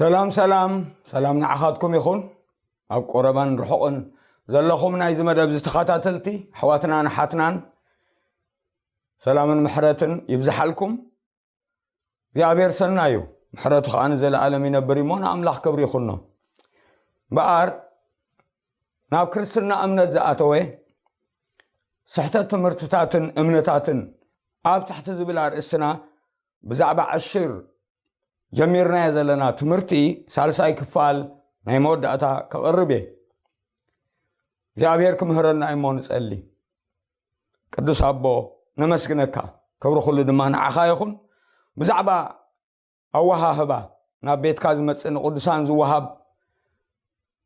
ሰላም ሰላም ሰላም ንዓኻትኩም ይኹን። ኣብ ቆረባን ርሑቕን ዘለኹም ናይዚ መደብ ዝተኸታተልቲ ኣሕዋትናን ኣሓትናን፣ ሰላምን ምሕረትን ይብዝሓልኩም። እግዚኣብሔር ሰናዩ፣ ምሕረቱ ከኣ ንዘለኣለም ይነብር እሞ ንኣምላኽ ክብሪ ይኹኖ። እምበኣር ናብ ክርስትና እምነት ዝኣተወ ስሕተት ትምህርትታትን እምነታትን ኣብ ትሕቲ ዝብል ኣርእስትና ብዛዕባ ዕሽር ጀሚርናዮ ዘለና ትምህርቲ ሳልሳይ ክፋል ናይ መወዳእታ ከቕርብ እየ። እግዚኣብሔር ክምህረና እሞ ንጸሊ። ቅዱስ ኣቦ፣ ነመስግነካ። ክብሪ ኩሉ ድማ ንዓኻ ይኹን። ብዛዕባ ኣወሃህባ ናብ ቤትካ ዝመጽእ ንቅዱሳን ዝወሃብ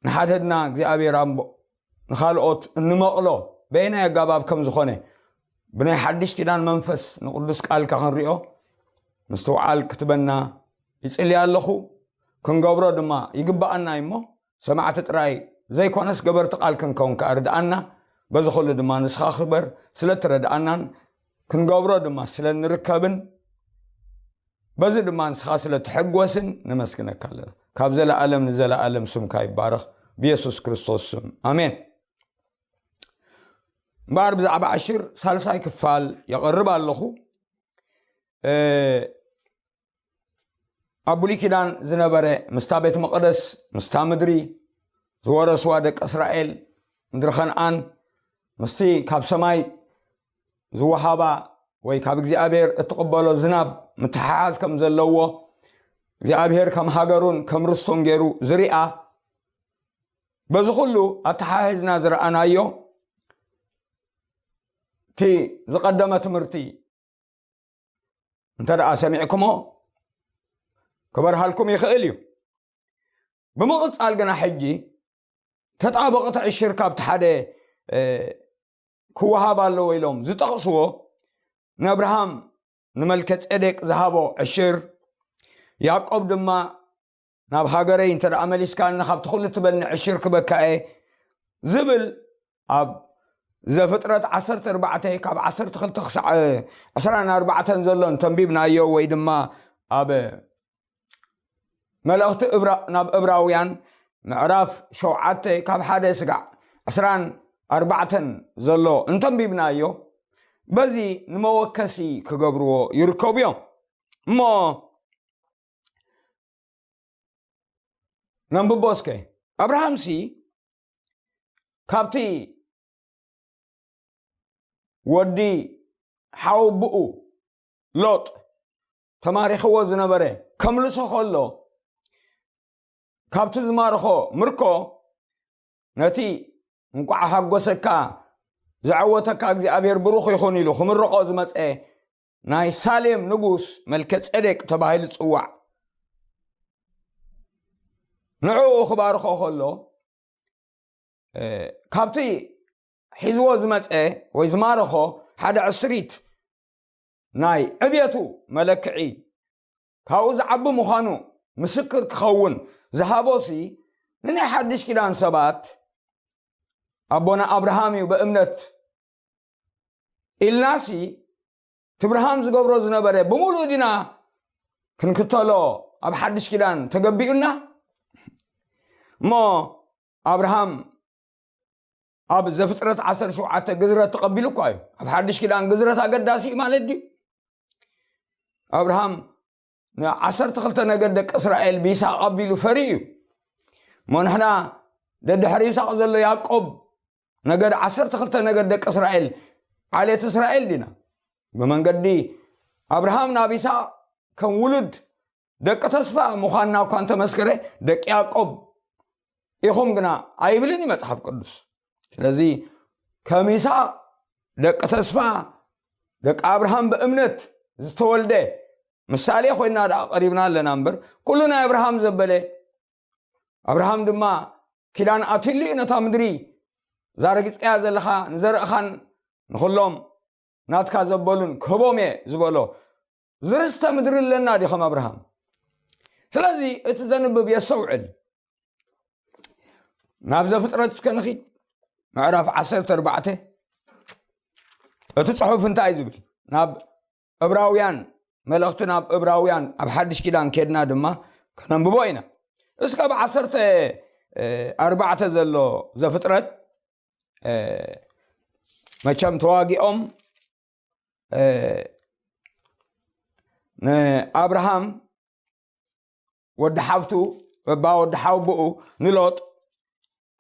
ንሓድሕድና እግዚኣብሔር ኣቦ ንኻልኦት እንመቕሎ በየናይ ኣጋባብ ከም ዝኾነ ብናይ ሓድሽ ኪዳን መንፈስ ንቅዱስ ቃልካ ክንሪኦ ምስትውዓል ክትበና ይጽሊ ኣለኹ። ክንገብሮ ድማ ይግብኣና እዩ እሞ ሰማዕቲ ጥራይ ዘይኮነስ ገበርቲ ቃል ክንከውን ከኣ ርድኣና። በዚ ኩሉ ድማ ንስኻ ክበር ስለ እትረድኣናን ክንገብሮ ድማ ስለ እንርከብን በዚ ድማ ንስኻ ስለ እትሕጎስን ነመስግነካ ኣለና። ካብ ዘለኣለም ንዘለኣለም ስምካ ይባረኽ። ብየሱስ ክርስቶስ ስም ኣሜን። እምበኣር ብዛዕባ ዕሽር ሳልሳይ ክፋል የቕርብ ኣለኹ። ኣብ ብሉይ ኪዳን ዝነበረ ምስታ ቤት መቕደስ ምስታ ምድሪ ዝወረስዋ ደቂ እስራኤል ምድሪ ኸንኣን ምስቲ ካብ ሰማይ ዝወሃባ ወይ ካብ እግዚኣብሔር እትቕበሎ ዝናብ ምትሓሓዝ ከም ዘለዎ እግዚኣብሔር ከም ሃገሩን ከም ርስቱን ገይሩ ዝርኣ በዚ ኩሉ ኣተሓሒዝና ዝረኣናዮ እቲ ዝቐደመ ትምህርቲ እንተ ደኣ ሰሚዕኩሞ ክበርሃልኩም ይኽእል እዩ። ብምቕጻል ግና ሕጂ ተጣበቕቲ ዕሽር ካብቲ ሓደ ክወሃብ ኣለዎ ኢሎም ዝጠቕስዎ ንኣብርሃም ንመልከ ጼዴቅ ዝሃቦ ዕሽር ያዕቆብ ድማ ናብ ሃገረይ እንተ ደኣ መሊስካኒ ካብቲ ኩሉ ትበኒ ዕሽር ክበካ እየ ዝብል ኣብ ዘፍጥረት ዓሰርተ ኣርባዕተ ካብ ዓሰርተ ክልተ ክሳዕ ዕስራን ኣርባዕተን ዘሎ እንተንቢብናዮ ወይ ድማ ኣብ መልእኽቲ ናብ እብራውያን ምዕራፍ ሸውዓተ ካብ ሓደ ስጋዕ ዕስራን ኣርባዕተን ዘሎ እንተንቢብናዮ በዚ ንመወከሲ ክገብርዎ ይርከቡ እዮም። እሞ ነንብቦ እስከ። ኣብርሃምሲ ካብቲ ወዲ ሓወብኡ ሎጥ ተማሪኽዎ ዝነበረ ከምልሶ ከሎ ካብቲ ዝማርኾ ምርኮ ነቲ እንቋዕ ሓጎሰካ ዘዐወተካ እግዚኣብሔር ብሩኽ ይኹን ኢሉ ክምርቖ ዝመፀ ናይ ሳሌም ንጉስ መልከ ጼዴቅ ተባሂሉ ዝፅዋዕ ንዕኡ ክባርኾ ከሎ ካብቲ ሒዝዎ ዝመፀ ወይ ዝማረኾ ሓደ ዕስሪት ናይ ዕብየቱ መለክዒ ካብኡ ዝዓቢ ምዃኑ ምስክር ክኸውን ዝሃቦሲ ንናይ ሓድሽ ኪዳን ሰባት ኣቦና ኣብርሃም እዩ ብእምነት ኢልናሲ ትብርሃም ዝገብሮ ዝነበረ ብምሉእ ዲና ክንክተሎ ኣብ ሓድሽ ኪዳን ተገቢኡና እሞ ኣብርሃም ኣብ ዘፍጥረት ዓሰርተ ሸውዓተ ግዝረት ተቐቢሉ እኳ እዩ። ኣብ ሓድሽ ኪዳን ግዝረት ኣገዳሲ እዩ ማለት ድዩ? ኣብርሃም ንዓሰርተ ክልተ ነገድ ደቂ እስራኤል ብይስሐቅ ኣቢሉ ፈርዩ እዩ። እሞ ንሕና ደድሕሪ ይስሐቅ ዘሎ ያዕቆብ ነገድ ዓሰርተ ክልተ ነገድ ደቂ እስራኤል ዓሌት እስራኤል ዲና? ብመንገዲ ኣብርሃም ናብ ይስሐቅ ከም ውሉድ ደቂ ተስፋ ምዃንና እኳ እንተመስከረ ደቂ ያዕቆብ ኢኹም ግና ኣይብልን እዩ መጽሓፍ ቅዱስ። ስለዚ ከም ይስሐቅ ደቂ ተስፋ ደቂ ኣብርሃም ብእምነት ዝተወልደ ምሳሌ ኮይና ደኣ ቀሪብና ኣለና እምበር ኩሉ ናይ ኣብርሃም ዘበለ ኣብርሃም ድማ ኪዳን ኣትሉ እዩ ነታ ምድሪ እዛ ረጊፅካያ ዘለኻ ንዘርእኻን ንኹሎም ናትካ ዘበሉን ክህቦም እየ ዝበሎ ዝርስተ ምድሪ ኣለና ድዩ ከም ኣብርሃም? ስለዚ እቲ ዘንብብ የስተውዕል። ናብ ዘፍጥረት እስከ ንኺድ ምዕራፍ ዓሰርተ ኣርባዕተ እቲ ጽሑፍ እንታይ ዝብል ናብ እብራውያን መልእኽቲ ናብ እብራውያን ኣብ ሓድሽ ኪዳን ኬድና ድማ ከነንብቦ ኢና። እስከ ብዓሰርተ ኣርባዕተ ዘሎ ዘፍጥረት መቸም ተዋጊኦም ንኣብርሃም ወዲ ሓብቱ እባ ወዲ ሓውብኡ ንሎጥ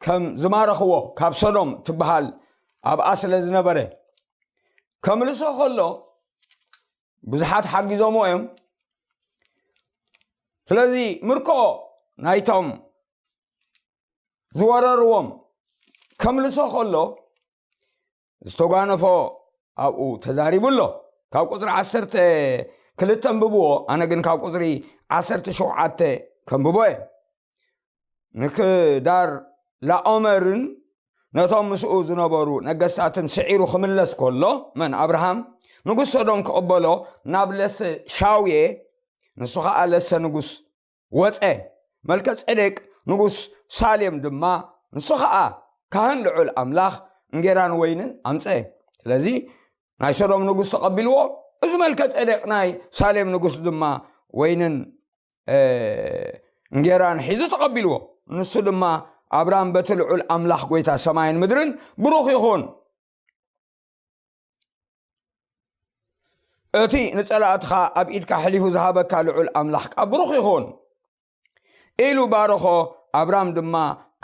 ከም ዝማረኽዎ ካብ ሶዶም ትበሃል ኣብኣ ስለ ዝነበረ ከምልሶ ከሎ ብዙሓት ሓጊዞምዎ እዮም። ስለዚ ምርኮ ናይቶም ዝወረርዎም ከምልሶ ከሎ ዝተጓነፎ ኣብኡ ተዛሪቡ ኣሎ። ካብ ቁፅሪ ዓሰርተ ክልተ ኣንብብዎ፣ ኣነ ግን ካብ ቁፅሪ ዓሰርተ ሸውዓተ ከንብቦ እየ። ንክዳር ላኦመርን ነቶም ምስኡ ዝነበሩ ነገስታትን ስዒሩ ክምለስ ከሎ፣ መን ኣብርሃም ንጉስ ሶዶም ክቕበሎ ናብ ለሰ ሻውየ፣ ንሱ ኸዓ ለሰ ንጉስ ወፀ። መልከ ጼዴቅ ንጉስ ሳሌም ድማ ንሱ ኸዓ ካህን ልዑል ኣምላኽ እንጌራን ወይንን ኣምፀ። ስለዚ ናይ ሶዶም ንጉስ ተቐቢልዎ፣ እዚ መልከ ጼዴቅ ናይ ሳሌም ንጉስ ድማ ወይንን እንጌራን ሒዙ ተቐቢልዎ። ንሱ ድማ ኣብራም በቲ ልዑል ኣምላኽ ጎይታ ሰማይን ምድርን ብሩኽ ይኹን፣ እቲ ንጸላእትኻ ኣብ ኢድካ ሕሊፉ ዝሃበካ ልዑል ኣምላኽ ከኣ ብሩኽ ይኹን ኢሉ ባረኾ። ኣብራም ድማ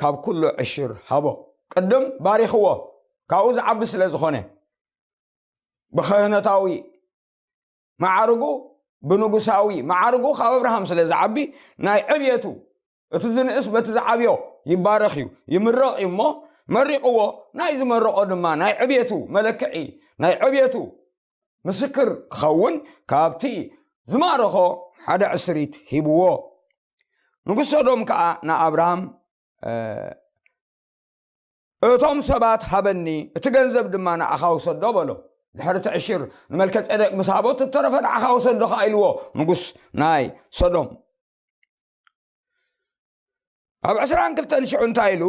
ካብ ኩሉ ዕሽር ሃቦ። ቅድም ባሪኽዎ፣ ካብኡ ዝዓቢ ስለ ዝኾነ ብክህነታዊ መዓርጉ ብንጉሳዊ መዓርጉ ካብ ኣብርሃም ስለ ዝዓቢ ናይ ዕብየቱ እቲ ዝንእስ በቲ ዝዓብዮ ይባረኽ እዩ፣ ይምረቕ እዩ እሞ መሪቕዎ። ናይ ዝመረቖ ድማ ናይ ዕብየቱ መለክዒ ናይ ዕብየቱ ምስክር ክኸውን ካብቲ ዝማረኾ ሓደ ዕስሪት ሂብዎ። ንጉስ ሶዶም ከኣ ንኣብርሃም እቶም ሰባት ሃበኒ፣ እቲ ገንዘብ ድማ ንኣኻ ውሰዶ በሎ። ድሕሪ እቲ ዕሽር ንመልከ ጼዴቅ ምስ ሃቦ እተረፈ ንኣኻ ውሰዶ ከኣ ኢልዎ ንጉስ ናይ ሶዶም። ኣብ ዕስራን ክልተን ሽዑ እንታይ ኢሉ?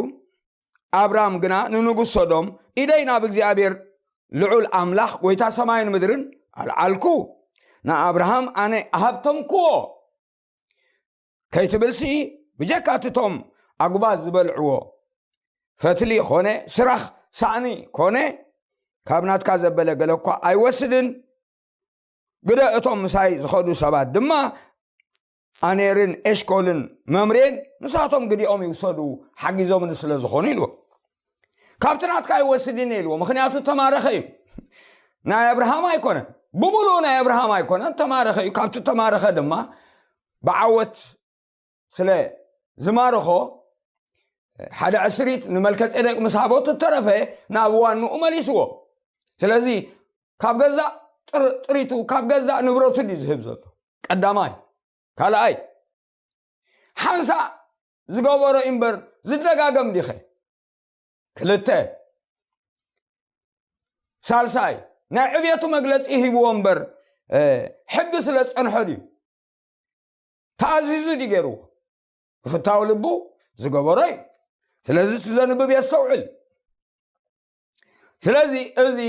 ኣብራም ግና ንንጉስ ሶዶም ኢደይ ናብ እግዚኣብሔር ልዑል ኣምላኽ ጎይታ ሰማይን ምድርን ኣልዓልኩ፣ ንኣብርሃም ኣነ ኣሃብተምክዎ ከይትብልሲ ብጀካ እቶም ኣጉባዝ ዝበልዕዎ ፈትሊ ኮነ ስራኽ ሳእኒ ኮነ ካብ ናትካ ዘበለ ገለ እኳ ኣይወስድን። ግደ እቶም ምሳይ ዝኸዱ ሰባት ድማ ኣኔርን ኤሽኮልን መምሬን ንሳቶም ግዲኦም ይውሰዱ ሓጊዞምኒ ስለ ዝኾኑ ኢልዎ። ካብቲ ናትካ ኣይወስድን ኢልዎ፣ ምኽንያቱ ተማረኸ እዩ። ናይ ኣብርሃም ኣይኮነን፣ ብምሉኡ ናይ ኣብርሃም ኣይኮነን፣ ተማረኸ እዩ። ካብቲ ተማረኸ ድማ ብዓወት ስለ ዝማረኾ ሓደ ዕስሪት ንመልከ ጼዴቅ ምስ ሃቦ እተረፈ ናብ ዋንኡ መሊስዎ። ስለዚ ካብ ገዛእ ጥር- ጥሪቱ ካብ ገዛእ ንብረቱ ድዩ ዝህብ ዘሎ? ቀዳማይ። ካልኣይ፣ ሓንሳእ ዝገበሮ እምበር ዝደጋገም ዲኸ? ክልተ። ሳልሳይ፣ ናይ ዕብየቱ መግለፂ ሂብዎ እምበር ሕጊ ስለ ዝፀንሖ ድዩ? ተኣዚዙ ድዩ ገይርዎ? ብፍታው ልቡ ዝገበሮ እዩ። ስለዚ እቲ ዘንብብ የስተውዕል። ስለዚ እዚ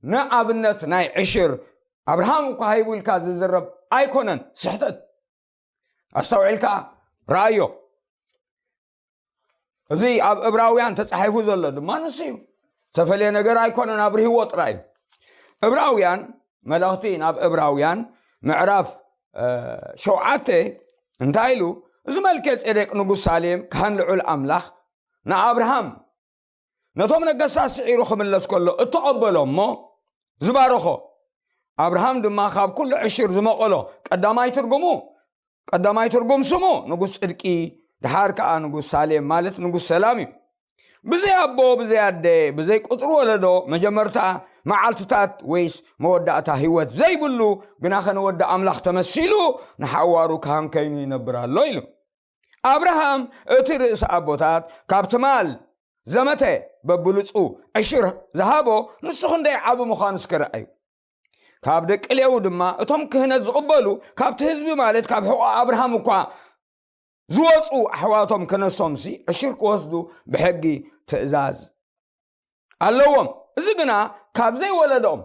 ንኣብነት ናይ ዕሽር ኣብርሃም እኳ ሃይቡ ኢልካ ዝዝረብ ኣይኮነን። ስሕተት ኣስተውዒልካ ረኣዮ። እዚ ኣብ እብራውያን ተጻሒፉ ዘሎ ድማ ንሱ እዩ። ዝተፈለየ ነገር ኣይኮነን፣ ኣብርህዎ ጥራይ እዩ። እብራውያን፣ መልእኽቲ ናብ እብራውያን ምዕራፍ ሸውዓተ እንታይ ኢሉ? እዚ መልከ ጼዴቅ ንጉስ ሳሌም ካህን ልዑል ኣምላኽ ንኣብርሃም ነቶም ነገስታት ስዒሩ ክምለስ ከሎ እተቐበሎ እሞ ዝባረኾ፣ ኣብርሃም ድማ ካብ ኩሉ ዕሽር ዝመቐሎ ቀዳማይ ትርጉሙ ቀዳማይ ትርጉም ስሙ ንጉስ ጽድቂ፣ ድሓር ከኣ ንጉስ ሳሌም ማለት ንጉስ ሰላም እዩ። ብዘይ ኣቦ ብዘይ ኣደ ብዘይ ቁጽሪ ወለዶ መጀመርታ መዓልትታት ወይስ መወዳእታ ህይወት ዘይብሉ ግና ከነወዲ ኣምላኽ ተመሲሉ ንሓዋሩ ካህን ከይኑ ይነብር ኣሎ ኢሉ። ኣብርሃም እቲ ርእሲ ኣቦታት ካብ ትማል ዘመተ በብሉጹ ዕሽር ዝሃቦ ንሱ ክንደይ ዓቢ ምዃኑ እስከ ረኣዩ። ካብ ደቂ ሌዊ ድማ እቶም ክህነት ዝቕበሉ ካብቲ ህዝቢ ማለት ካብ ሕቖ ኣብርሃም እኳ ዝወፁ ኣሕዋቶም ክነሶምሲ ዕሽር ክወስዱ ብሕጊ ትእዛዝ ኣለዎም። እዚ ግና ካብ ዘይወለዶም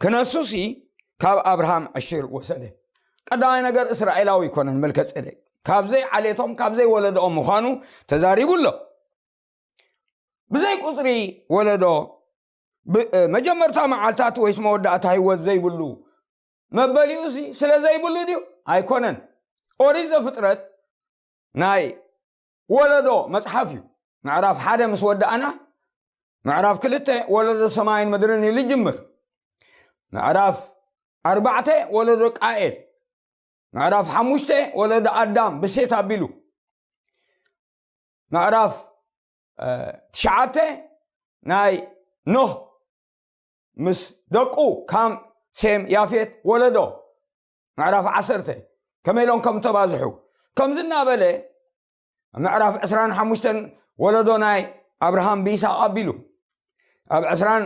ክነሱሲ ካብ ኣብርሃም ዕሽር ወሰደ። ቀዳማይ ነገር እስራኤላዊ ኣይኮነን መልከ ጼዴቅ። ካብ ዘይዓሌቶም፣ ካብ ዘይወለድኦም ምዃኑ ተዛሪቡ ኣሎ። ብዘይ ቁጽሪ ወለዶ፣ ብ-፣ መጀመርታ መዓልታት ወይስ መወዳእታ ህይወት ዘይብሉ መበሊኡ ሲ ስለ ዘይብሉ ድዩ? ኣይኮነን። ኦሪት ዘፍጥረት ናይ ወለዶ መጽሓፍ እዩ። ምዕራፍ ሓደ ምስ ወዳእና፣ ምዕራፍ ክልተ ወለዶ ሰማይን ምድርን ኢሉ ይጅምር። ምዕራፍ ኣርባዕተ ወለዶ ቃኤል፣ ምዕራፍ ሓሙሽተ ወለዶ ኣዳም ብሴት ኣቢሉ፣ ምዕራፍ፣ እ፣ ትሽዓተ ናይ ኖህ ምስ ደቁ ካም፣ ሴም፣ ያፌት ወለዶ፣ ምዕራፍ ዓሰርተ ከመይ ኢሎም ከም ተባዝሑ፣ ከምዚ እናበለ ምዕራፍ ዕስራን ሓሙሽተን ወለዶ ናይ ኣብርሃም ብይስሐቅ ኣቢሉ፣ ኣብ ዕስራን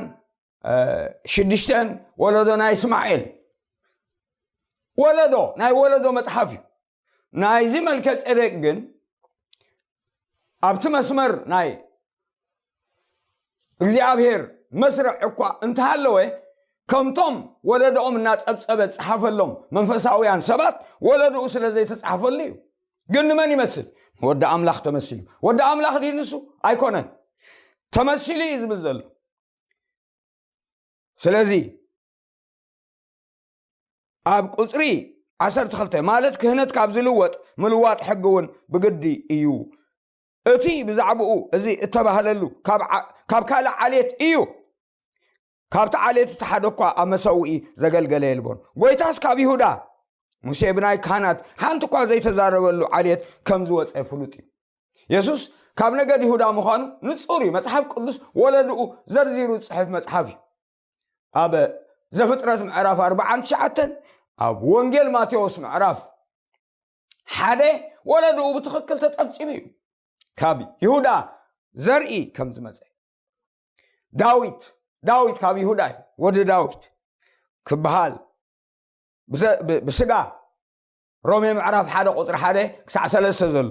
ሽዱሽተን ወለዶ ናይ እስማኤል፣ ወለዶ፣ ናይ ወለዶ መጽሓፍ እዩ። ናይዚ መልከ ጼዴቅ ግን ኣብቲ መስመር ናይ እግዚኣብሔር መስርዕ እኳ እንተሃለወ፣ ከምቶም ወለዶኦም እናጸብጸበ ዝጸሓፈሎም መንፈሳውያን ሰባት ወለዶኡ ስለ ዘይተጻሕፈሉ እዩ። ግን ንመን ይመስል? ንወዲ ኣምላኽ ተመሲሉ። ወዲ ኣምላኽ ድዩ ንሱ? ኣይኮነን። ተመሲሉ እዩ ዝብል ዘሎ። ስለዚ ኣብ ቁጽሪ ዓሰርተ ክልተ ማለት ክህነት ካብ ዝልወጥ ምልዋጥ ሕጊ እውን ብግዲ እዩ። እቲ ብዛዕባኡ እዚ እተባህለሉ ካብ ዓ-፣ ካብ ካልእ ዓሌት እዩ። ካብቲ ዓሌት እቲ ሓደ እኳ ኣብ መሰውኢ ዘገልገለ የልቦን። ጎይታስ ካብ ይሁዳ፣ ሙሴ ብናይ ካህናት ሓንቲ እኳ ዘይተዛረበሉ ዓሌት ከም ዝወጸ ፍሉጥ እዩ። የሱስ ካብ ነገድ ይሁዳ ምዃኑ ንጹር እዩ። መጽሓፍ ቅዱስ ወለድኡ ዘርዚሩ ዝጽሕፍ መጽሓፍ እዩ። ኣብ ዘፍጥረት ምዕራፍ ኣርባዓን ትሽዓተን፣ ኣብ ወንጌል ማቴዎስ ምዕራፍ ሓደ ወለድኡ ብትኽክል ተጸብጺቡ እዩ። ካብ ይሁዳ ዘርኢ ከም ዝመጸ። ዳዊት፣ ዳዊት ካብ ይሁዳ እዩ፣ ወዲ ዳዊት ክበሃል ብዘ-፣ ብ-፣ ብስጋ፣ ሮሜ ምዕራፍ ሓደ ቁጽሪ ሓደ ክሳዕ ሰለስተ ዘሎ።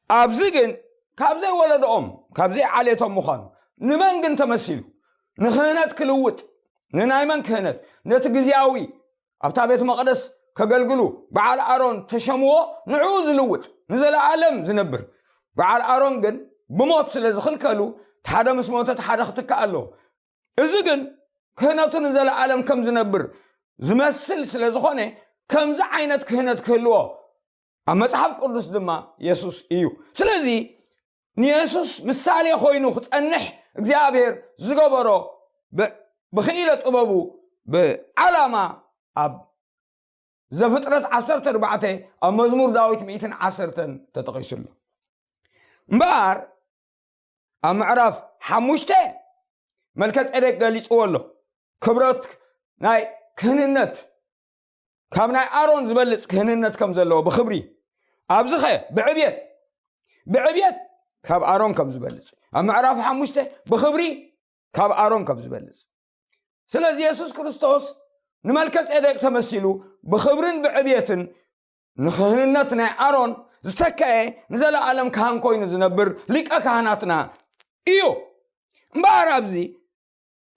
ኣብዚ ግን ካብ ዘይወለድኦም፣ ካብ ዘይዓሌቶም ምዃኑ፣ ንመን ግን ተመሲሉ? ንክህነት ክልውጥ። ንናይ መን ክህነት? ነቲ ግዝያዊ ኣብታ ቤት መቕደስ ከገልግሉ በዓል ኣሮን ተሸምዎ ንዕኡ ዝልውጥ፣ ንዘለኣለም ዝነብር። በዓል ኣሮን ግን ብሞት ስለ ዝኽልከሉ፣ እቲ ሓደ ምስ ሞተ እቲ ሓደ ክትካእ ኣለዎ። እዚ ግን ክህነቱ ንዘለኣለም ከም ዝነብር ዝመስል ስለ ዝኾነ፣ ከምዚ ዓይነት ክህነት ክህልዎ ኣብ መጽሓፍ ቅዱስ ድማ የሱስ እዩ። ስለዚ ንየሱስ ምሳሌ ኮይኑ ክጸንሕ እግዚኣብሔር ዝገበሮ ብ-፣ ብኽኢለ ጥበቡ ብዓላማ ኣብ ዘፍጥረት ዓሰርተ ኣርባዕተ፣ ኣብ መዝሙር ዳዊት ሚእትን ዓሰርተን ተጠቒሱ ኣሎ። እምበኣር ኣብ ምዕራፍ ሓሙሽተ መልከ ጼዴቅ ገሊጽዎ ኣሎ። ክብረት ናይ ክህንነት ካብ ናይ ኣሮን ዝበልጽ ክህንነት ከም ዘለዎ ብኽብሪ፣ ኣብዚኸ ብዕብየት፣ ብዕብየት ካብ ኣሮን ከም ዝበልጽ፣ ኣብ ምዕራፍ ሓሙሽተ ብኽብሪ ካብ ኣሮን ከም ዝበልጽ። ስለዚ የሱስ ክርስቶስ ንመልከ ጼዴቅ ተመሲሉ ብኽብርን ብዕብየትን ንክህንነት ናይ ኣሮን ዝተከአ ንዘለኣለም ካህን ኮይኑ ዝነብር ሊቀ ካህናትና እዩ። እምበኣር ኣብዚ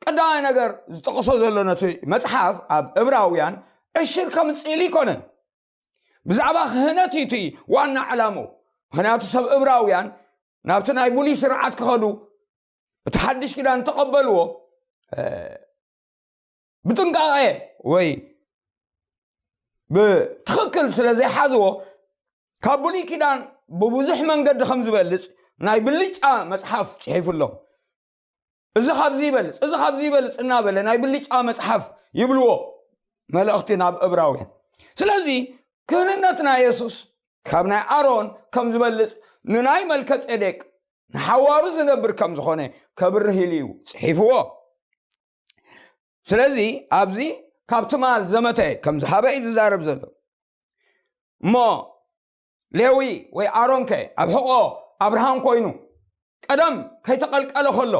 ቀዳማይ ነገር ዝጠቕሶ ዘሎ ነቲ መጽሓፍ ኣብ ዕብራውያን ዕሽር ከምጽእ ኢሉ ኣይኮነን። ብዛዕባ ክህነት እዩ እቲ ዋና ዕላምኡ። ምኽንያቱ ሰብ ዕብራውያን ናብቲ ናይ ብሉይ ስርዓት ክኸዱ፣ እቲ ሓድሽ ኪዳን ተቐበልዎ፣ እ፣ ብጥንቃቐ ወይ ብትኽክል ስለ ዘይሓዝዎ፣ ካብ ብሉይ ኪዳን ብብዙሕ መንገዲ ከም ዝበልጽ ናይ ብልጫ መጽሓፍ ጽሒፉሎም። እዚ ካብዚ ይበልጽ፣ እዚ ካብዚ ይበልጽ እናበለ ናይ ብልጫ መጽሓፍ ይብልዎ መልእኽቲ ናብ ዕብራውያን። ስለዚ ክህንነትና የሱስ ካብ ናይ ኣሮን ከም ዝበልጽ፣ ንናይ መልከ ጼዴቅ ንሓዋሩ ዝነብር ከም ዝኾነ ከብርህ ኢሉ እዩ ጽሒፍዎ። ስለዚ ኣብዚ ካብ ትማል ዘመተ ከም ዝሃበ እዩ ዝዛረብ ዘሎ። እሞ ሌዊ ወይ ኣሮንከ ኣብ ሕቖ ኣብርሃም ኮይኑ ቀደም ከይተቐልቀለ ከሎ፣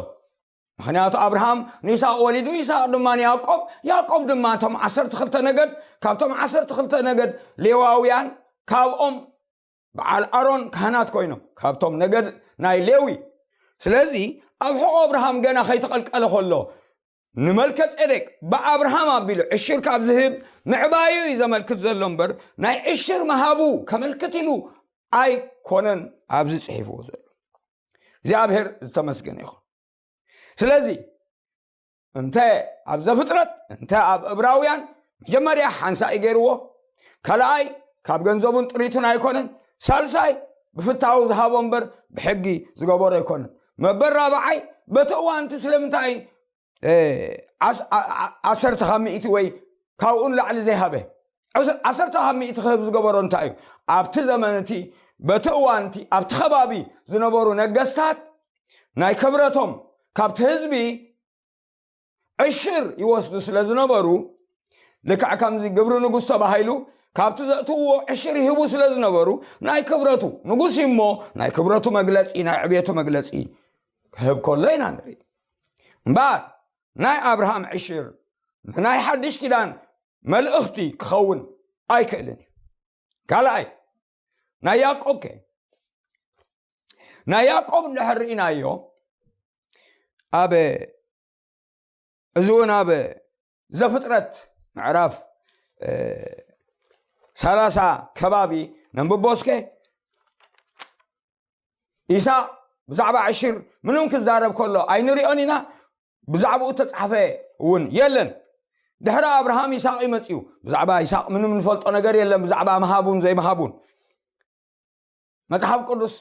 ምኽንያቱ ኣብርሃም ንይስሐቅ ወሊዱ፣ ይስሐቅ ድማ ንያዕቆብ፣ ያዕቆብ ድማ እቶም ዓሰርተ ክልተ ነገድ፣ ካብቶም ዓሰርተ ክልተ ነገድ ሌዋውያን ካብኦም በዓል ኣሮን ካህናት ኮይኖም፣ ካብቶም ነገድ ናይ ሌዊ። ስለዚ ኣብ ሕቖ ኣብርሃም ገና ከይተቐልቀለ ከሎ፣ ንመልከ ጼዴቅ ብኣብርሃም ኣቢሉ ዕሽር ካብ ዝህብ ምዕባዩ እዩ ዘመልክት ዘሎ እምበር፣ ናይ ዕሽር ምሃቡ ከመልክት ኢሉ ኣይኮነን ኣብዚ ጽሒፍዎ ዘሎ። እግዚኣብሔር ዝተመስገነ ይኹን። ስለዚ እንተ ኣብ ዘፍጥረት እንተ ኣብ እብራውያን መጀመርያ ሓንሳእ ገይርዎ፣ ካልኣይ ካብ ገንዘቡን ጥሪቱን ኣይኮነን፣ ሳልሳይ ብፍታው ዝሃቦ እምበር ብሕጊ ዝገበሮ ኣይኮነን። መበል ራብዓይ በቲ እዋንቲ ስለምንታይ ዓሰርተ ካብ ሚእቲ ወይ ካብኡ ንላዕሊ ዘይሃበ? ዓሰርተ ካብ ሚእቲ ክህብ ዝገበሮ እንታይ እዩ? ኣብቲ ዘመን እቲ በቲ እዋን እቲ ኣብቲ ከባቢ ዝነበሩ ነገስታት ናይ ክብረቶም ካብቲ ህዝቢ ዕሽር ይወስዱ ስለ ዝነበሩ፣ ልክዕ ከምዚ ግብሪ ንጉስ ተባሂሉ ካብቲ ዘእትውዎ ዕሽር ይህቡ ስለ ዝነበሩ፣ ናይ ክብረቱ ንጉስ እዩ እሞ ናይ ክብረቱ መግለፂ ናይ ዕቤቱ መግለፂ ክህብ ከሎ ኢና ንርኢ። እምበኣር ናይ ኣብርሃም ዕሽር ንናይ ሓድሽ ኪዳን መልእኽቲ ክኸውን ኣይክእልን እዩ። ካልኣይ ናይ ያዕቆብ ከ ናይ ያዕቆብ እንድሕር ርኢናዮ ኣብ እዚ እውን ኣብ ዘፍጥረት ምዕራፍ ሰላሳ ከባቢ ነንብቦ እስከ። ኢሳቅ ብዛዕባ ዕሽር ምንም ክዛረብ ከሎ ኣይንሪኦን ኢና። ብዛዕባኡ ተጻሕፈ እውን የለን። ድሕሪ ኣብርሃም ይስሐቅ እዩ መጺኡ። ብዛዕባ ይስሐቅ ምንም ንፈልጦ ነገር የለን፣ ብዛዕባ ምሃቡን ዘይምሃቡን። መጽሓፍ ቅዱስ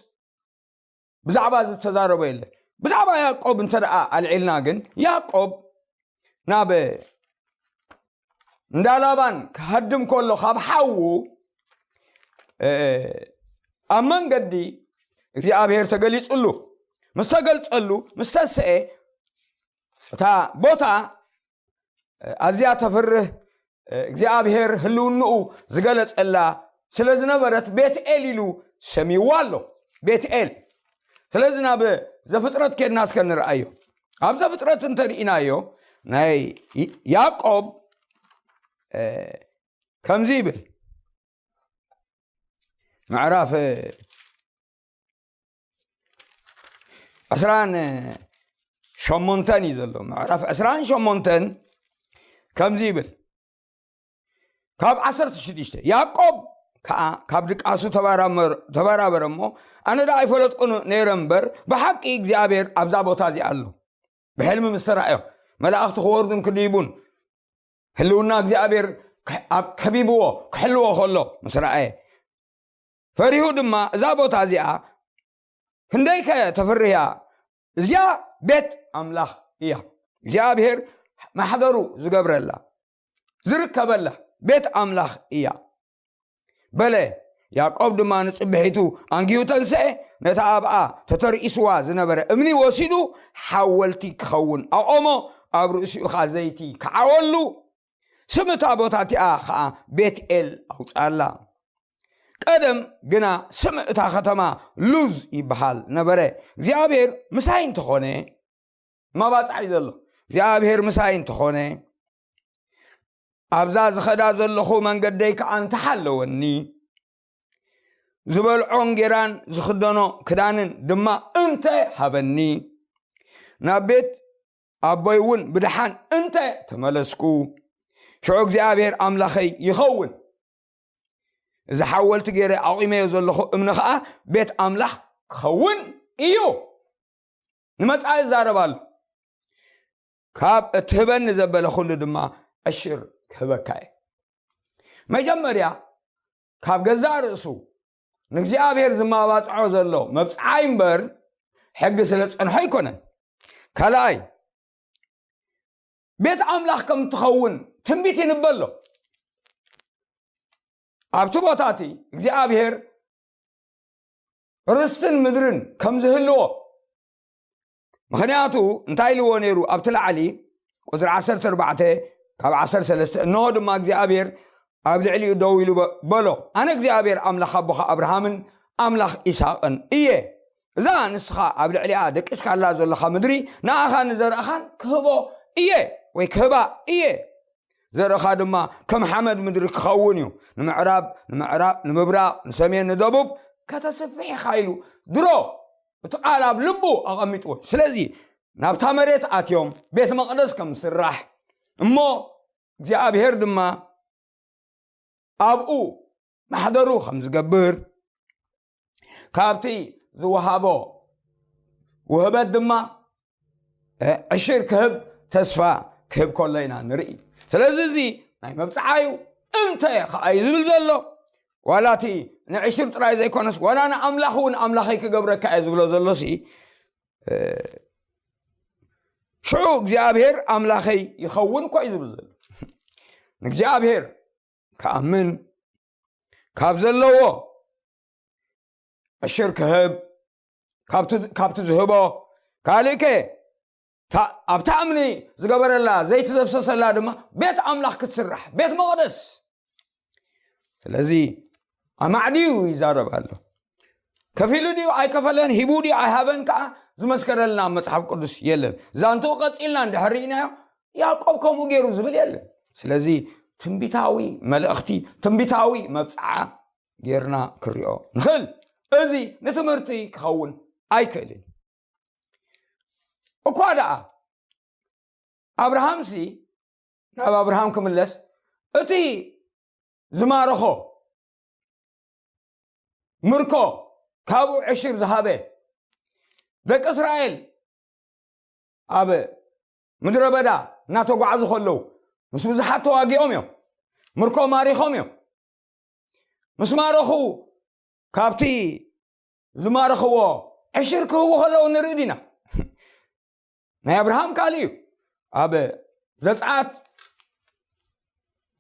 ብዛዕባ ዝተዛረቦ የለን። ብዛዕባ ያዕቆብ እንተ ደኣ ኣልዒልና ግን፣ ያዕቆብ ናብ እንዳ ላባን ክሃድም ከሎ ካብ ሓዉ ኣብ መንገዲ እግዚኣብሔር ተገሊጹሉ። ምስ ተገልጸሉ ምስ ተስኤ፣ እታ ቦታ ኣዝያ ተፍርህ እግዚኣብሔር ህልውንኡ ዝገለጸላ ስለ ዝነበረት ቤትኤል ኢሉ ሰሚዋ ኣሎ። ቤትኤል። ስለዚ ናብ ዘፍጥረት ኬድና እስከ ንርኣዮ። ኣብ ዘፍጥረት እንተርኢናዮ ናይ ያዕቆብ ከምዚ ይብል። ምዕራፍ ዕስራን ሸሞንተን እዩ ዘሎ። ምዕራፍ ዕስራን ሸሞንተን ከምዚ ይብል። ካብ ዓሰርተ ሽዱሽተ ያዕቆብ ከዓ ካብ ድቃሱ ተባራበር- ተበራበረ እሞ፣ ኣነ ደኣ ኣይፈለጥኩን ነይረ እምበር ብሓቂ እግዚኣብሔር ኣብዛ ቦታ እዚኣ ኣሎ። ብሕልሚ ምስ ተራእዮ መላእኽቲ ክወርዱን ክድይቡን ህልውና እግዚኣብሔር ከ- ኣብ ከቢብዎ ክሕልዎ ከሎ ምስ ረኣየ ፈሪሁ ድማ እዛ ቦታ እዚኣ ክንደይከ ተፍርህያ፣ እዚኣ ቤት ኣምላኽ እያ፣ እግዚኣብሔር ማሕደሩ ዝገብረላ ዝርከበላ ቤት ኣምላኽ እያ በለ። ያዕቆብ ድማ ንጽብሒቱ ኣንጊሁ ተንስኤ፣ ነታ ኣብኣ ተተርኢስዋ ዝነበረ እምኒ ወሲዱ ሓወልቲ ክኸውን ኣቆሞ፣ ኣብ ርእሲኡ ኸኣ ዘይቲ ከዓወሉ፣ ስም እታ ቦታ እቲኣ ኸኣ ቤትኤል ኣውጽኣላ። ቀደም ግና ስም እታ ኸተማ ሉዝ ይበሃል ነበረ። እግዚኣብሔር ምሳይ እንተኾነ፣ ማባጽዓ እዩ ዘሎ። እግዚኣብሔር ምሳይ እንተኾነ፣ ኣብዛ ዝኸዳ ዘለኹ መንገደይ ከኣ እንተሓለወኒ፣ ዝበልዖ እንጌራን ዝኽደኖ ክዳንን ድማ እንተ ሃበኒ፣ ናብ ቤት ኣቦይ እውን ብደሓን እንተ ተመለስኩ፣ ሽዑ እግዚኣብሔር ኣምላኸይ ይኸውን። እዚ ሓወልቲ ገይረ ኣቑመዮ ዘለኹ እምኒ ኸዓ ቤት ኣምላኽ ክኸውን እዩ። ንመጻኢ ይዛረብ ኣሎ። ካብ እትህበኒ ዘበለ ኩሉ ድማ ዕሽር ክህበካ እየ። መጀመርያ ካብ ገዛእ ርእሱ ንእግዚኣብሔር ዝማባጽዖ ዘሎ መብጽዓይ እምበር ሕጊ ስለ ዝጸንሖ ኣይኮነን። ካልኣይ ቤት ኣምላኽ ከም እትኸውን ትንቢት ይንበ ኣሎ። ኣብቲ ቦታ እቲ እግዚኣብሔር ርስትን ምድርን ከም ዝህልዎ፣ ምኽንያቱ እንታይ ኢልዎ ነይሩ ኣብቲ ላዕሊ ቁፅሪ ዓሰርተ ኣርባዕተ ካብ ዓሰርተ ሰለስተ? እንሆ ድማ እግዚኣብሔር ኣብ ልዕሊኡ ደው ኢሉ በ- በሎ፣ ኣነ እግዚኣብሔር ኣምላኽ ኣቦኻ ኣብርሃምን ኣምላኽ ኢሳቅን እየ። እዛ ንስኻ ኣብ ልዕሊኣ ደቂስካላ ዘለኻ ምድሪ ንኣኻን ንዘርእኻን ክህቦ እየ ወይ ክህባ እየ። ዘርእኻ ድማ ከም ሓመድ ምድሪ ክኸውን እዩ። ንምዕራብ ንምዕራብ ንምብራቕ ንሰሜን ንደቡብ ከተስፍሕ ኢኻ ኢሉ ድሮ እቲ ቃል ኣብ ልቡ ኣቐሚጥዎ። ስለዚ ናብታ መሬት ኣትዮም ቤት መቕደስ ከም ዝስራሕ እሞ እግዚኣብሔር ድማ ኣብኡ ማሕደሩ ከም ዝገብር ካብቲ ዝወሃቦ ውህበት ድማ ዕሽር ክህብ ተስፋ ክህብ ከሎ ኢና ንርኢ። ስለዚ እዚ ናይ መብፅዓ እዩ። እንተ ኸዓ እዩ ዝብል ዘሎ፣ ዋላ እቲ ንዕሽር ጥራይ ዘይኮነስ ዋላ ንኣምላኽ እውን ኣምላኸይ ክገብረካ እየ ዝብሎ ዘሎ ሲ ሽዑ እግዚኣብሔር ኣምላኸይ ይኸውን እኮ እዩ ዝብል ዘሎ። ንእግዚኣብሔር ክኣምን ካብ ዘለዎ ዕሽር ክህብ፣ ካብቲ ዝህቦ ካልእከ ኣብታ እምኒ ዝገበረላ ዘይቲ ዘፍሰሰላ ድማ ቤት ኣምላኽ ክትስራሕ፣ ቤት መቕደስ። ስለዚ ኣማዕድዩ ይዛረብ ኣሎ። ከፊሉ ድዩ ኣይከፈለን፣ ሂቡ ድዩ ኣይሃበን ከዓ ዝመስከረልና ኣብ መፅሓፍ ቅዱስ የለን። ዛንትኡ ቀፂልና እንድሕር ርኢናዮ ያዕቆብ ከምኡ ገይሩ ዝብል የለን። ስለዚ ትንቢታዊ መልእኽቲ፣ ትንቢታዊ መብፅዓ ጌርና ክሪኦ ንኽእል። እዚ ንትምህርቲ ክኸውን ኣይክእልን። እኳ ደኣ ኣብርሃምሲ፣ ናብ ኣብርሃም ክምለስ፣ እቲ ዝማረኾ ምርኮ ካብኡ ዕሽር ዝሃበ፣ ደቂ እስራኤል ኣብ ምድረ በዳ እናተጓዕዙ ከለዉ ምስ ብዙሓት ተዋጊኦም እዮም፣ ምርኮ ማሪኾም እዮም። ምስ ማረኹ ካብቲ ዝማረኽዎ ዕሽር ክህቡ ከለዉ ንርኢ ዲና? ናይ ኣብርሃም ካልእ እዩ። ኣብ ዘጸኣት፣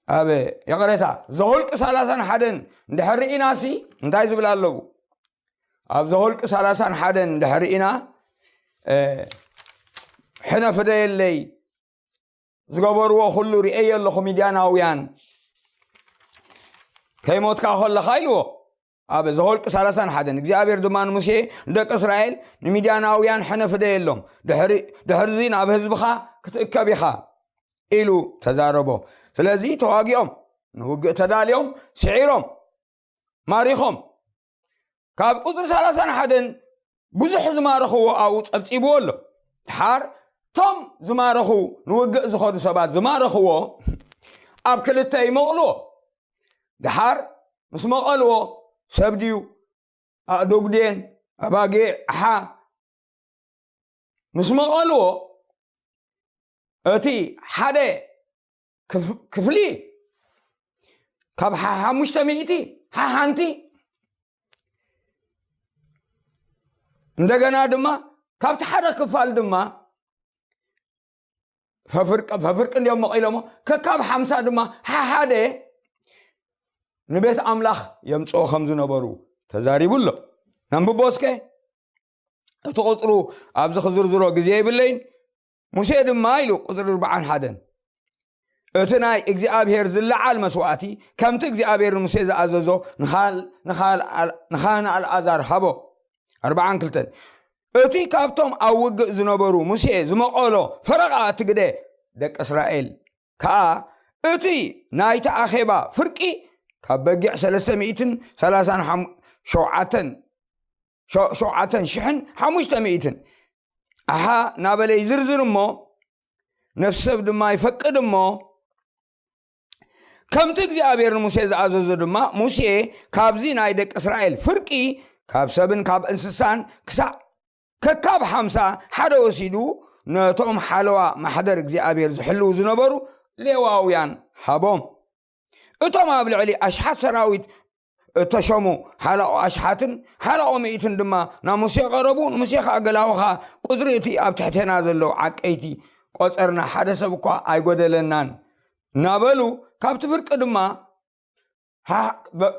ኣብ ይቕሬታ፣ ዘኍልቁ ሰላሳን ሓደን እንድሕር ርኢናሲ እንታይ ዝብል ኣለዉ? ኣብ ዘኍልቁ ሰላሳን ሓደን እንድሕር ርኢና፣ ሕነ ፍደየለይ፣ ዝገበርዎ ኩሉ ርእየ ኣለኹ፣ ሚድያናውያን፣ ከይሞትካ ከለኻ ኢልዎ። ኣብ ዘኍልቁ ሰላሳን ሓደን እግዚኣብሔር ድማ ንሙሴ፣ ንደቂ እስራኤል፣ ንሚድያናውያን ሕነ ፍደየሎም፣ ድሕርዚ ናብ ህዝብኻ ክትእከብ ኢኻ ኢሉ ተዛረቦ። ስለዚ ተዋጊኦም፣ ንውግእ ተዳልዮም፣ ስዒሮም፣ ማሪኾም። ካብ ቁፅሪ ሰላሳን ሓደን ብዙሕ ዝማረኽዎ ኣብኡ ፀብፂብዎ ኣሎ። ድሓር ቶም ዝማረኹ፣ ንውግእ ዝኸዱ ሰባት ዝማረኽዎ ኣብ ክልተ ይመቕልዎ። ድሓር ምስ መቐልዎ፣ ሰብ ድዩ፣ ኣእዱግ ድየን፣ ኣባጊዕ፣ ኣሓ፣ ምስ መቐልዎ፣ እቲ ሓደ ክፍሊ ካብ ሓሙሽተ ሚእቲ ሓሓንቲ፣ እንደገና ድማ ካብቲ ሓደ ክፋል ድማ ፈፍርቂ እንዲኦም መቒሎሞ፣ ከካብ ሓምሳ ድማ ሓሓደ ንቤት ኣምላኽ የምፅኦ ከም ዝነበሩ ተዛሪቡ ኣሎ። ነንብቦ እስከ። እቲ ቁፅሩ ኣብዚ ክዝርዝሮ ግዜ የብለይን። ሙሴ ድማ ኢሉ ቁፅሪ ኣርባዓን ሓደን፣ እቲ ናይ እግዚኣብሔር ዝለዓል መስዋእቲ ከምቲ እግዚኣብሔር ንሙሴ ዝኣዘዞ ንኻህን ኣልኣዛር ሃቦ። ኣርባዓን ክልተን፣ እቲ ካብቶም ኣብ ውግእ ዝነበሩ ሙሴ ዝመቐሎ ፈረቓ እቲ ግደ ደቂ እስራኤል ከኣ እቲ ናይቲ ኣኼባ ፍርቂ ካብ በጊዕ ሰለስተ ሚእትን ሰላሳን ሸውዓተን ሸውዓተን ሽሕን ሓሙሽተ ሚእትን ኣሓ እናበለ ይዝርዝር እሞ፣ ነፍሲ ሰብ ድማ ይፈቅድ እሞ፣ ከምቲ እግዚኣብሔር ንሙሴ ዝኣዘዞ ድማ ሙሴ ካብዚ ናይ ደቂ እስራኤል ፍርቂ ካብ ሰብን ካብ እንስሳን ክሳዕ ከካብ ሓምሳ ሓደ ወሲዱ ነቶም ሓለዋ ማሕደር እግዚኣብሔር ዝሕልዉ ዝነበሩ ሌዋውያን ሃቦም። እቶም ኣብ ልዕሊ ኣሽሓት ሰራዊት እተሸሙ ሓለቆ ኣሽሓትን ሓለቆ ሚእትን ድማ ናብ ሙሴ ቀረቡ። ንሙሴ ኸኣ ገላውኻ ቁጽሪ እቲ ኣብ ትሕቴና ዘለዉ ዓቀይቲ ቆጸርና፣ ሓደ ሰብ እኳ ኣይጎደለናን እናበሉ ካብቲ ፍርቂ ድማ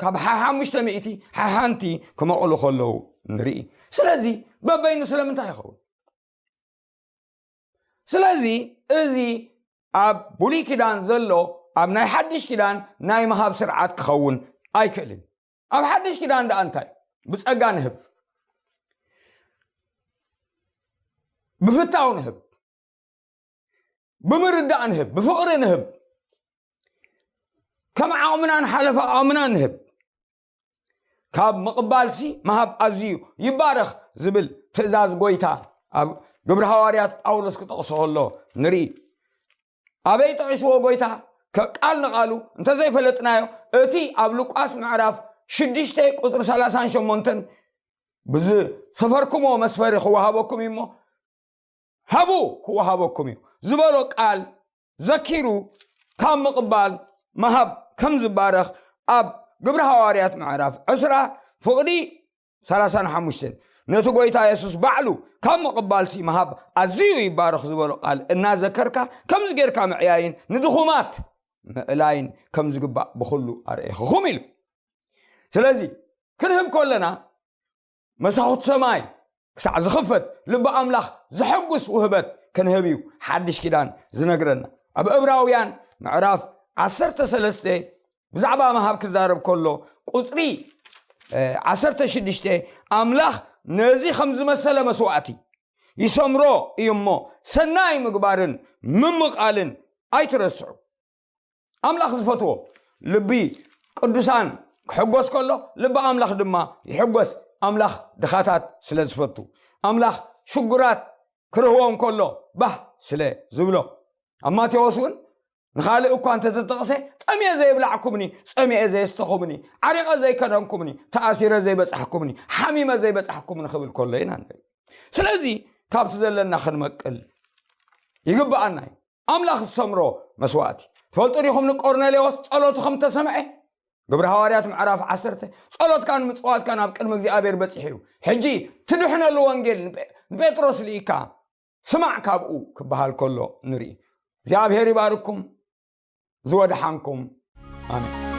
ካብ ሓሓሙሽተ ሚእቲ ሓሓንቲ ክመቕሉ ከለዉ ንርኢ። ስለዚ በበይኑ ስለምንታይ ይኸውን? ስለዚ እዚ ኣብ ብሉይ ኪዳን ዘሎ ኣብ ናይ ሓድሽ ኪዳን ናይ ምሃብ ስርዓት ክኸውን ኣይክእልን። ኣብ ሓድሽ ኪዳን ደኣ እንታይ? ብጸጋ ንህብ፣ ብፍታው ንህብ፣ ብምርዳእ ንህብ፣ ብፍቕሪ ንህብ፣ ከም ዓቕምናን ሓለፋ ዓቕምናን ንህብ። ካብ ምቕባልሲ ምሃብ ኣዝዩ ይባረኽ ዝብል ትእዛዝ ጎይታ ኣብ ግብሪ ሃዋርያት ጳውሎስ ክጠቕሶ ከሎ ንርኢ። ኣበይ ጠቒስዎ ጎይታ? ቃል ንቓሉ እንተዘይፈለጥናዮ፣ እቲ ኣብ ሉቃስ ምዕራፍ ሽዱሽተ ቁፅሪ ሰላሳን ሸሞንተን ብዝሰፈርኩሞ መስፈሪ ክወሃበኩም እዩ እሞ ሃቡ፣ ክወሃበኩም እዩ ዝበሎ ቃል ዘኪሩ ካብ ምቕባል ምሃብ ከም ዝባረኽ ኣብ ግብሪ ሃዋርያት ምዕራፍ ዕስራ ፍቕዲ ሰላሳን ሓሙሽተን ነቲ ጎይታ የሱስ ባዕሉ ካብ ምቕባልሲ ምሃብ ኣዝዩ ይባረኽ ዝበሎ ቃል እናዘከርካ ከምዚ ጌርካ ምዕያይን ንድኹማት ምእላይን ከም ዝግባእ ብኹሉ ኣርእየኽኹም ኢሉ። ስለዚ ክንህብ ከለና መሳኹት ሰማይ ክሳዕ ዝኽፈት ልቢ ኣምላኽ ዘሐጉስ ውህበት ክንህብ እዩ ሓድሽ ኪዳን ዝነግረና። ኣብ እብራውያን ምዕራፍ ዓሰርተ ሰለስተ ብዛዕባ ምሃብ ክዛረብ ከሎ ቁፅሪ ዓሰርተ ሽዱሽተ ኣምላኽ ነዚ ከም ዝመሰለ መስዋእቲ ይሰምሮ እዩ እሞ ሰናይ ምግባርን ምምቓልን ኣይትረስዑ። ኣምላኽ ዝፈትዎ ልቢ ቅዱሳን ክሕጎስ ከሎ ልቢ ኣምላኽ ድማ ይሕጎስ። ኣምላኽ ድኻታት ስለ ዝፈቱ ኣምላኽ ሽጉራት ክርህዎም ከሎ ባህ ስለ ዝብሎ ኣብ ማቴዎስ እውን ንኻልእ እኳ እንተተጠቕሰ ጠምየ ዘይብላዕኩምኒ፣ ጸሚኤ ዘየስተኹምኒ፣ ዓሪቐ ዘይከደንኩምኒ፣ ተኣሲረ ዘይበጻሕኩምኒ፣ ሓሚመ ዘይበጻሕኩምኒ ክብል ከሎ ኢና ንርኢ። ስለዚ ካብቲ ዘለና ክንመቅል ይግብኣና እዩ። ኣምላኽ ዝሰምሮ መስዋእቲ ትፈልጡ ዲኹም? ንቆርኔሌዎስ ጸሎቱ ከም ተሰምዐ ግብሪ ሃዋርያት ምዕራፍ ዓሰርተ ጸሎትካን ምጽዋትካን ኣብ ቅድሚ እግዚኣብሔር በጺሑ እዩ። ሕጂ ትድሕነሉ ወንጌል ንጴጥሮስ ልኢካ ስማዕ ካብኡ ክበሃል ከሎ ንርኢ። እግዚኣብሔር ይባርኩም። ዝወድሓንኩም። ኣሜን።